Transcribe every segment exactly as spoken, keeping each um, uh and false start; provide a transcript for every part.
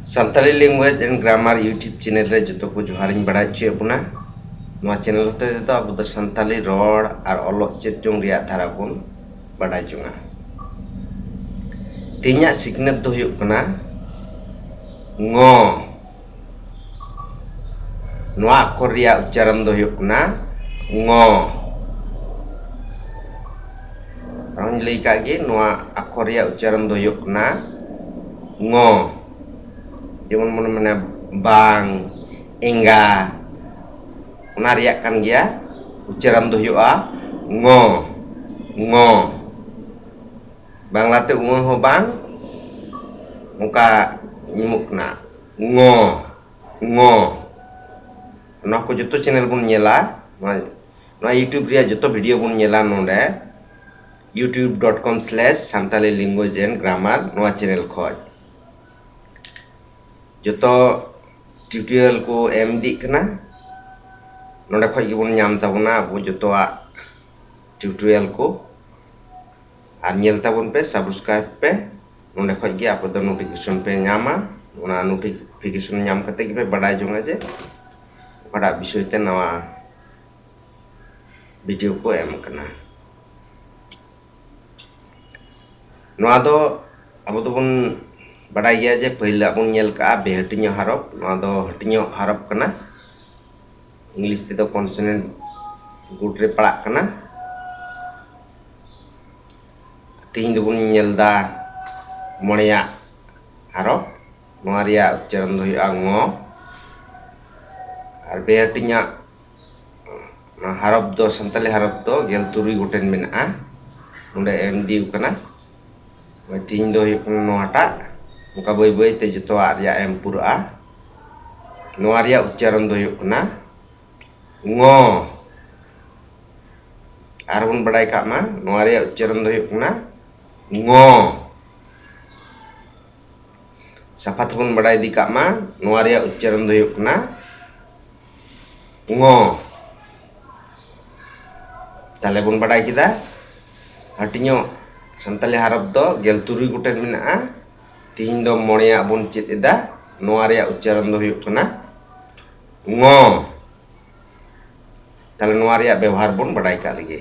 Santali Language and Grammar YouTube channel ᱨᱮ ᱡᱚᱛᱚ ᱠᱚ ᱡᱚᱦᱟᱨᱤᱧ ᱵᱟᱲᱟᱭ ᱦᱚᱪᱚᱭᱮᱫ ᱵᱚᱱᱟ᱾ ᱱᱚᱣᱟ channel ᱦᱚᱛᱮ ᱛᱮᱫᱚ ᱟᱵᱚ ᱫᱚ ᱥᱟᱱᱛᱟᱞᱤ ᱨᱚᱲ ᱟᱨ ᱚᱞᱚᱜ ᱪᱮᱫ ᱡᱚᱝ ᱨᱮᱭᱟᱜ ᱫᱷᱟᱨᱟ ᱵᱚᱱ ᱵᱟᱰᱟᱭ ᱡᱚᱝᱟ᱾ ᱛᱮᱦᱮᱧᱟᱜ ᱥᱤᱠᱷᱱᱟᱹᱛ ᱫᱚ ᱦᱩᱭᱩᱜ ᱠᱟᱱᱟ ᱝᱚ᱾ ᱱᱚᱣᱟ ᱟᱠᱷᱚᱨ ᱨᱮᱭᱟᱜ ᱩᱪᱪᱟᱨᱚᱱ ᱫᱚ ᱦᱩᱭᱩᱜ ᱠᱟᱱᱟ ᱝᱚ᱾ ᱟᱨᱦᱚᱸᱧ ᱞᱟᱹᱭ ᱠᱟᱜ ᱜᱮ, ᱱᱚᱣᱟ ᱟᱠᱷᱚᱨ ᱨᱮᱭᱟᱜ ᱩᱪᱪᱟᱨᱚᱱ ᱫᱚ ᱦᱩᱭᱩᱜ ᱠᱟᱱᱟ ᱝᱚ᱾ ᱡᱮᱢᱚᱱ ᱵᱚᱱ ᱢᱮᱱᱟ ᱵᱟᱝ, ᱮᱸᱜᱟ, ᱚᱱᱟ ᱨᱮᱭᱟᱜ ᱠᱟᱱ ᱜᱮᱭᱟ, ᱩᱪᱪᱟᱨᱚᱱ ᱫᱚ ᱦᱩᱭᱩᱜᱼᱟ ᱝᱚ, ᱝᱚ᱾ ᱵᱟᱝᱞᱟᱛᱮ ᱩᱢᱟᱹ ᱦᱚᱸ ᱵᱟᱝ, ᱚᱱᱠᱟ ᱧᱩᱢᱩᱜ ᱠᱟᱱᱟ ᱝᱚ, ᱝᱚ᱾ ᱱᱚᱣᱟ ᱠᱚ ᱡᱚᱛᱚ channel ᱵᱚᱱ ᱧᱮᱞᱟ, ᱱᱚᱣᱟ, ᱱᱚᱣᱟ YouTube ᱨᱮᱭᱟᱜ ᱡᱚᱛᱚ video ᱵᱚᱱ ᱧᱮᱞᱟ ᱱᱚᱰᱮ youtube dot com slash santali language and grammar ᱱᱚᱣᱟ channel ᱠᱷᱚᱡ᱾ ᱡᱚᱛᱚ tutorial ᱠᱚ ᱮᱢ ᱤᱫᱤᱜ ᱠᱟᱱᱟ, ᱱᱚᱰᱮ ᱠᱷᱚᱡ ᱜᱮᱵᱚᱱ ᱧᱟᱢ ᱛᱟᱵᱚᱱᱟ ᱟᱵᱚ ᱡᱚᱛᱚᱣᱟᱜ tutorial ᱠᱚ᱾ ᱟᱨ ᱧᱮᱞ ᱛᱟᱵᱚᱱ ᱯᱮ, subscribe ᱯᱮ, ᱱᱚᱰᱮ ᱠᱷᱚᱡ ᱜᱮ ᱟᱯᱮ ᱫᱚ notification ᱯᱮ ᱧᱟᱢᱟ᱾ ᱚᱱᱟ notification ᱧᱟᱢ ᱠᱟᱛᱮ ᱜᱮᱯᱮ ᱵᱟᱰᱟᱭ ᱡᱚᱝᱟ ᱡᱮ ᱚᱠᱟᱴᱟᱜ ᱵᱤᱥᱚᱭ ᱛᱮ ᱱᱟᱣᱟ video ᱠᱚ ᱮᱢ ᱠᱟᱱᱟ᱾ ᱱᱚᱣᱟ ᱫᱚ ᱟᱵᱚ ᱫᱚᱵᱚᱱ ᱵᱟᱰᱟᱭ ᱜᱮᱭᱟ ᱡᱮ ᱯᱟᱹᱦᱤᱞᱟᱜ ᱵᱚᱱ ᱧᱮᱞ ᱠᱟᱜᱼᱟ ᱵᱮᱦᱟᱹᱴᱤᱧᱚᱜ ᱦᱟᱨᱚᱯ, ᱱᱚᱣᱟ ᱫᱚ ᱦᱟᱹᱴᱤᱧᱚᱜ ᱦᱟᱨᱚᱯ ᱠᱟᱱᱟ, English ᱛᱮᱫᱚ consonant ᱜᱩᱴ ᱨᱮ ᱯᱟᱲᱟᱜ ᱠᱟᱱᱟ᱾ ᱛᱮᱦᱮᱧ ᱫᱚᱵᱚᱱ ᱧᱮᱞ ᱫᱟ ᱢᱚᱬᱮᱭᱟᱜ ᱦᱟᱨᱚᱯ, ᱱᱚᱣᱟ ᱨᱮᱭᱟᱜ ᱩᱪᱪᱟᱨᱚᱱ ᱫᱚ ᱦᱩᱭᱩᱜᱼᱟ ᱝᱚ᱾ ᱟᱨ ᱵᱮᱦᱟᱹᱴᱤᱧᱟᱜ ᱚᱱᱟ ᱦᱟᱨᱚᱯ ᱫᱚ, ᱥᱟᱱᱛᱟᱞᱤ ᱦᱟᱨᱚᱯ ᱫᱚ ᱜᱮᱞ ᱛᱩᱨᱩᱭ ᱜᱚᱴᱮᱱ ᱢᱮᱱᱟᱜᱼᱟ, ᱱᱚᱰᱮ ᱮᱢ ᱤᱫᱤ ᱠᱟᱱᱟ᱾ ᱛᱮᱦᱮᱧ ᱫᱚ ᱦᱩᱭᱩᱜ ᱠᱟᱱᱟ ᱱᱚᱣᱟᱴᱟᱜ, ᱚᱱᱠᱟ ᱵᱟᱹᱭ ᱵᱟᱹᱭ ᱛᱮ ᱡᱚᱛᱚᱣᱟᱜ ᱨᱮᱭᱟᱜ ᱮᱢ ᱯᱩᱨᱟᱹᱜᱼᱟ᱾ ᱱᱚᱣᱟ ᱨᱮᱭᱟᱜ ᱩᱪᱪᱟᱨᱚᱱ ᱫᱚ ᱦᱩᱭᱩᱜ ᱠᱟᱱᱟ ᱝᱚ᱾ ᱟᱨ ᱵᱚᱱ ᱵᱟᱰᱟᱭ ᱠᱟᱜ ᱢᱟ, ᱱᱚᱣᱟ ᱨᱮᱭᱟᱜ ᱩᱪᱪᱟᱨᱚᱱ ᱫᱚ ᱦᱩᱭᱩᱜ ᱠᱟᱱᱟ ᱝᱚ᱾ ᱥᱟᱯᱷᱟ ᱛᱮᱵᱚᱱ ᱵᱟᱰᱟᱭ ᱤᱫᱤ ᱠᱟᱜ ᱢᱟ, ᱱᱚᱣᱟ ᱨᱮᱭᱟᱜ ᱩᱪᱪᱟᱨᱚᱱ ᱫᱚ ᱦᱩᱭᱩᱜ ᱠᱟᱱᱟ ᱝᱚ᱾ ᱛᱟᱦᱞᱮ ᱵᱚᱱ ᱵᱟᱰᱟᱭ ᱠᱮᱫᱟ, ᱦᱟᱹᱴᱤᱧᱚᱜ ᱥᱟᱱᱛᱟᱞᱤ ᱦᱟᱨᱚᱯ ᱫᱚ ᱜᱮᱞ ᱛᱩᱨᱩᱭ ᱜᱚᱴᱮᱱ ᱢᱮᱱᱟᱜᱼᱟ᱾ ᱛᱤᱦᱤᱧ ᱫᱚ ᱢᱚᱬᱮᱭᱟᱜ ᱵᱚᱱ ᱪᱮᱫ ᱮᱫᱟ᱾ ᱱᱚᱣᱟ ᱨᱮᱭᱟᱜ ᱩᱪᱪᱟᱨᱚᱱ ᱫᱚ ᱦᱩᱭᱩᱜ ᱠᱟᱱᱟ ᱝᱚ᱾ ᱛᱟᱦᱞᱮ ᱱᱚᱣᱟ ᱨᱮᱭᱟᱜ ᱵᱮᱵᱚᱦᱟᱨ ᱵᱚᱱ ᱵᱟᱰᱟᱭ ᱠᱟᱜ ᱞᱮᱜᱮ,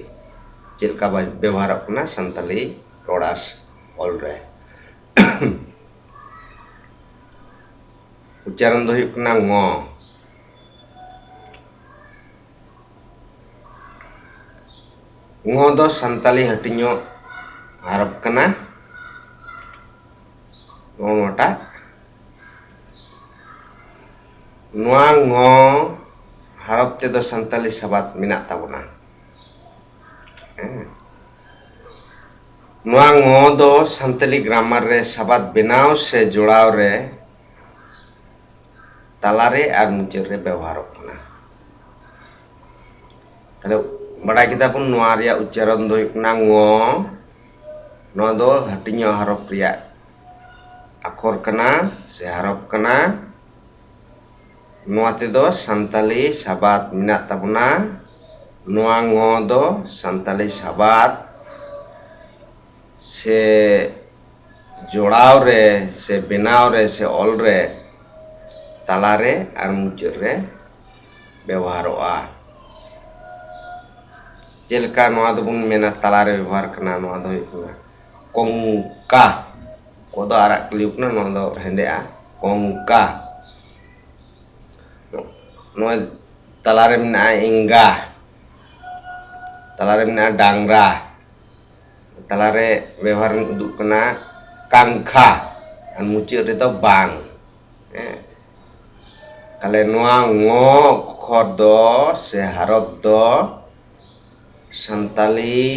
ᱪᱮᱫ ᱞᱮᱠᱟ ᱵᱟ-, ᱵᱮᱵᱚᱦᱟᱨᱚᱜ ᱠᱟᱱᱟ ᱥᱟᱱᱛᱟᱞᱤ ᱨᱚᱲ ᱟᱨ ᱚᱞ ᱨᱮ᱾ ᱩᱪᱪᱟᱨᱚᱱ ᱫᱚ ᱦᱩᱭᱩᱜ ᱠᱟᱱᱟ ᱝᱚ᱾ ᱝᱚ ᱫᱚ ᱥᱟᱱᱛᱟᱞᱤ ᱦᱟᱹᱴᱤᱧᱚᱜ ᱦᱟᱨᱚᱯ ᱠᱟᱱᱟ᱾ ᱱᱚᱜᱼᱚ ᱱᱚᱣᱟᱴᱟᱜ, ᱱᱚᱣᱟ ᱝᱚ ᱦᱟᱨᱚᱯ ᱛᱮᱫᱚ ᱥᱟᱱᱛᱟᱞᱤ ᱥᱟᱵᱟᱫ ᱢᱮᱱᱟᱜ ᱛᱟᱵᱚᱱᱟ᱾ ᱦᱮᱸ᱾ ᱱᱚᱣᱟ ᱝᱚ ᱫᱚ ᱥᱟᱱᱛᱟᱞᱤ ᱜᱨᱟᱢᱟᱨ ᱨᱮ ᱥᱟᱵᱟᱫ ᱵᱮᱱᱟᱣ ᱥᱮ ᱡᱚᱲᱟᱣ ᱨᱮ ᱛᱟᱞᱟᱨᱮ ᱟᱨ ᱢᱩᱪᱟᱹᱫ ᱨᱮ ᱵᱮᱣᱦᱟᱨᱚᱜ ᱠᱟᱱᱟ᱾ ᱛᱟᱦᱞᱮ ᱵᱟᱰᱟᱭ ᱠᱮᱫᱟ ᱵᱚᱱ ᱱᱚᱣᱟ ᱨᱮᱭᱟᱜ ᱩᱪᱪᱟᱨᱚᱱ ᱫᱚ ᱦᱩᱭᱩᱜ ᱠᱟᱱᱟ ᱝᱚ᱾ ᱱᱚᱣᱟ ᱫᱚ ᱦᱟᱹᱴᱤᱧᱚᱜ ᱦᱟᱨᱚᱯ ᱨᱮᱭᱟᱜ ᱟᱠᱷᱚᱨ ᱠᱟᱱᱟ ᱥᱮ ᱦᱟᱨᱚᱯ ᱠᱟᱱᱟ᱾ ᱱᱚᱣᱟ ᱛᱮᱫᱚ ᱥᱟᱱᱛᱟᱞᱤ ᱥᱟᱵᱟᱫ ᱢᱮᱱᱟᱜ ᱛᱟᱵᱚᱱᱟ᱾ ᱱᱚᱣᱟ ᱝᱚ ᱫᱚ ᱥᱟᱱᱛᱟᱞᱤ ᱥᱟᱵᱟᱫ ᱥᱮ ᱡᱚᱲᱟᱣ ᱨᱮ ᱥᱮ ᱵᱮᱱᱟᱣ ᱨᱮ ᱥᱮ ᱚᱞ ᱨᱮ ᱛᱟᱞᱟᱨᱮ ᱟᱨ ᱢᱩᱪᱟᱹᱫ ᱨᱮ ᱵᱮᱣᱦᱟᱨᱚᱜᱼᱟ᱾ ᱡᱮᱞᱮᱠᱟ ᱱᱚᱣᱟ ᱫᱚᱵᱚᱱ ᱢᱮᱱᱟ ᱛᱟᱞᱟᱨᱮ ᱵᱮᱵᱚᱦᱟᱨ ᱠᱟᱱᱟ, ᱱᱚᱣᱟ ᱫᱚ ᱦᱩᱭᱩᱜ ᱠᱟᱱᱟ ᱠᱚᱝᱠᱟ᱾ ᱠᱚ ᱫᱚ ᱟᱨᱟᱜ ᱠᱟᱹᱞᱤ ᱠᱟᱱᱟ, ᱱᱚᱣᱟ ᱫᱚ ᱦᱮᱸᱫᱮᱜᱼᱟ, ᱠᱚᱝᱠᱟ᱾ ᱱᱚᱜᱼᱚᱭ ᱛᱟᱞᱟᱨᱮ ᱢᱮᱱᱟᱜᱼᱟ ᱮᱸᱜᱟ, ᱛᱟᱞᱟᱨᱮ ᱢᱮᱱᱟᱜᱼᱟ ᱰᱟᱝᱨᱟ, ᱛᱟᱞᱟᱨᱮ ᱵᱮᱣᱦᱟᱨ ᱩᱫᱩᱜ ᱠᱟᱱᱟ ᱠᱟᱝᱠᱷᱟ, ᱟᱨ ᱢᱩᱪᱟᱹᱫ ᱨᱮᱫᱚ ᱵᱟᱝ᱾ ᱦᱮᱸ᱾ ᱛᱟᱦᱞᱮ ᱱᱚᱣᱟ ᱝᱚ ᱚᱠᱠᱷᱚᱨ ᱫᱚ ᱥᱮ ᱦᱟᱨᱚᱯ ᱫᱚ ᱥᱟᱱᱛᱟᱞᱤ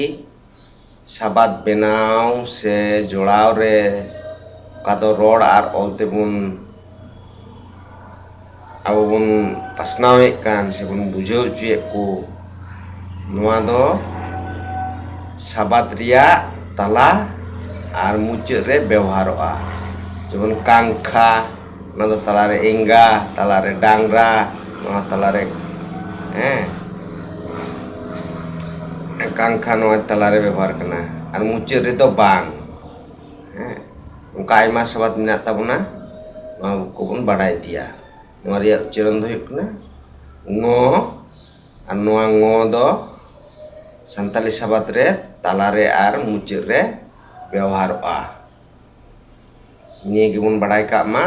ᱥᱟᱵᱟᱫ ᱵᱮᱱᱟᱣ ᱥᱮ ᱡᱚᱲᱟᱣ ᱨᱮ ᱚᱠᱟ ᱫᱚ ᱨᱚᱲ ᱟᱨ ᱚᱞ ᱛᱮᱵᱚᱱ ᱟᱵᱚ ᱵᱚᱱ ᱯᱟᱥᱱᱟᱣᱮᱫ ᱠᱟᱱ ᱥᱮᱵᱚᱱ ᱵᱩᱡᱷᱟᱹᱣ ᱦᱚᱪᱚᱭᱮᱫ ᱠᱚ, ᱱᱚᱣᱟ ᱫᱚ ᱥᱟᱵᱟᱫ ᱨᱮᱭᱟᱜ ᱛᱟᱞᱟ ᱟᱨ ᱢᱩᱪᱟᱹᱫ ᱨᱮ ᱵᱮᱣᱦᱟᱨᱚᱜᱼᱟ᱾ ᱡᱮᱢᱚᱱ ᱠᱟᱝᱠᱷᱟ, ᱚᱱᱟ ᱫᱚ ᱛᱟᱞᱟᱨᱮ ᱮᱸᱜᱟ, ᱛᱟᱞᱟᱨᱮ ᱰᱟᱝᱨᱟ, ᱱᱚᱣᱟ ᱛᱟᱞᱟᱨᱮ, ᱦᱮᱸ, ᱠᱟᱝᱠᱷᱟ ᱱᱚᱣᱟ ᱛᱟᱞᱟᱨᱮ ᱵᱮᱵᱚᱦᱟᱨ ᱠᱟᱱᱟ, ᱟᱨ ᱢᱩᱪᱟᱹᱫ ᱨᱮᱫᱚ ᱵᱟᱝ᱾ ᱦᱮᱸ, ᱚᱱᱠᱟ ᱟᱭᱢᱟ ᱥᱟᱵᱟᱫ ᱢᱮᱱᱟᱜ ᱛᱟᱵᱚᱱᱟ, ᱱᱚᱣᱟ ᱠᱚᱵᱚᱱ ᱵᱟᱰᱟᱭ ᱤᱫᱤᱭᱟ᱾ ᱱᱚᱣᱟ ᱨᱮᱭᱟᱜ ᱩᱪᱪᱟᱨᱚᱱ ᱫᱚ ᱦᱩᱭᱩᱜ ᱠᱟᱱᱟ ᱝᱚ, ᱟᱨ ᱱᱚᱣᱟ ᱝᱚ ᱫᱚ ᱥᱟᱱᱛᱟᱞᱤ ᱥᱟᱵᱟᱫ ᱨᱮ ᱛᱟᱞᱟᱨᱮ ᱟᱨ ᱢᱩᱪᱟᱹᱫ ᱨᱮ ᱵᱮᱣᱦᱟᱨᱚᱜᱼᱟ᱾ ᱱᱤᱭᱟᱹ ᱜᱮᱵᱚᱱ ᱵᱟᱰᱟᱭ ᱠᱟᱜ ᱢᱟ᱾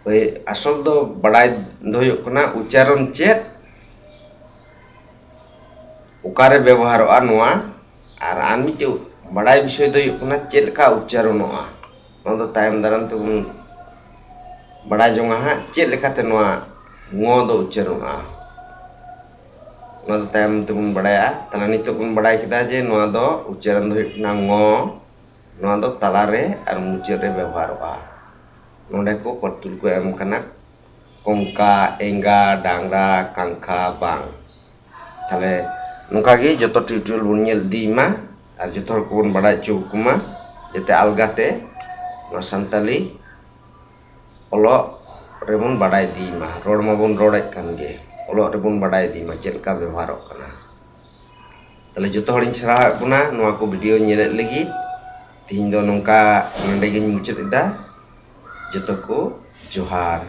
ᱳᱭ ᱟᱥᱚᱞ ᱫᱚ ᱵᱟᱰᱟᱭ ᱫᱚ ᱦᱩᱭᱩᱜ ᱠᱟᱱᱟ ᱩᱪᱪᱟᱨᱚᱱ ᱪᱮᱫ, ᱚᱠᱟᱨᱮ ᱵᱮᱵᱚᱦᱟᱨᱚᱜᱼᱟ ᱱᱚᱣᱟ, ᱟᱨ ᱟᱨ ᱢᱤᱫᱴᱮᱡ ᱵᱟᱰᱟᱭ ᱵᱤᱥᱚᱭ ᱫᱚ ᱦᱩᱭᱩᱜ ᱠᱟᱱᱟ ᱪᱮᱫ ᱞᱮᱠᱟ ᱩᱪᱪᱟᱨᱚᱱᱚᱜᱼᱟ᱾ ᱱᱚᱣᱟ ᱫᱚ ᱛᱟᱭᱚᱢ ᱫᱟᱨᱟᱢ ᱛᱮᱵᱚᱱ ᱵᱟᱰᱟᱭ ᱡᱚᱝᱟ ᱦᱟᱸᱜ, ᱪᱮᱫ ᱞᱮᱠᱟᱛᱮ ᱱᱚᱣᱟ ᱝᱚ ᱫᱚ ᱩᱪᱪᱟᱨᱚᱱᱚᱜᱼᱟ᱾ ᱚᱱᱟ ᱫᱚ ᱛᱟᱭᱚᱢ ᱛᱮᱵᱚᱱ ᱵᱟᱰᱟᱭᱟ᱾ ᱛᱟᱦᱞᱮ ᱱᱤᱛᱚᱜ ᱵᱚᱱ ᱵᱟᱰᱟᱭ ᱠᱮᱫᱟ ᱡᱮ ᱱᱚᱣᱟ ᱫᱚ ᱩᱪᱪᱟᱨᱚᱱ ᱫᱚ ᱦᱩᱭᱩᱜ ᱠᱟᱱᱟ ᱝᱚ, ᱱᱚᱣᱟ ᱫᱚ ᱛᱟᱞᱟᱨᱮ ᱟᱨ ᱢᱩᱪᱟᱹᱫ ᱨᱮ ᱵᱮᱵᱚᱦᱟᱨᱚᱜᱼᱟ᱾ ᱱᱚᱰᱮ ᱠᱚ ᱠᱚᱨᱛᱩᱞ ᱠᱚ ᱮᱢ ᱠᱟᱱᱟ, ᱠᱚᱝᱠᱟ, ᱮᱸᱜᱟ, ᱰᱟᱝᱨᱟ, ᱠᱟᱝᱠᱷᱟ, ᱵᱟᱝ᱾ ᱛᱟᱦᱞᱮ ᱱᱚᱝᱠᱟ ᱜᱮ ᱡᱚᱛᱚ ᱴᱤᱭᱩᱴᱳᱨᱤᱭᱟᱞ ᱵᱚᱱ ᱧᱮᱞ ᱤᱫᱤᱭ ᱢᱟ ᱟᱨ ᱡᱚᱛᱚ ᱦᱚᱲ ᱠᱚᱵᱚᱱ ᱵᱟᱰᱟᱭ ᱦᱚᱪᱚ ᱠᱚᱢᱟ, ᱡᱟᱛᱮ ᱟᱞᱜᱟᱛᱮ ᱱᱚᱣᱟ ᱥᱟᱱᱛᱟᱞᱤ ᱚᱞᱚᱜ ᱨᱮᱵᱚᱱ ᱵᱟᱰᱟᱭ ᱤᱫᱤᱭ ᱢᱟ᱾ ᱨᱚᱲ ᱢᱟᱵᱚᱱ ᱨᱚᱲᱮᱫ ᱠᱟᱱ ᱜᱮ, ᱚᱞᱚᱜ ᱨᱮᱵᱚᱱ ᱵᱟᱰᱟᱭ ᱤᱫᱤᱭ ᱢᱟ ᱪᱮᱫ ᱞᱮᱠᱟ ᱵᱮᱵᱚᱦᱟᱨᱚᱜ ᱠᱟᱱᱟ᱾ ᱛᱟᱦᱞᱮ ᱡᱚᱛᱚ ᱦᱚᱲᱤᱧ ᱥᱟᱨᱦᱟᱣᱮᱫ ᱵᱚᱱᱟ ᱱᱚᱣᱟ ᱠᱚ ᱵᱷᱤᱰᱤᱭᱳ ᱧᱮᱞᱮᱫ ᱞᱟᱹᱜᱤᱫ᱾ ᱛᱤᱦᱤᱧ ᱫᱚ ᱱᱚᱝᱠᱟ ᱱᱚᱰᱮ ᱜᱤᱧ ᱢᱩᱪᱟᱹᱫ ᱮᱫᱟ᱾ ᱡᱚᱛᱚ ᱠᱚ ᱡᱚᱦᱟᱨ᱾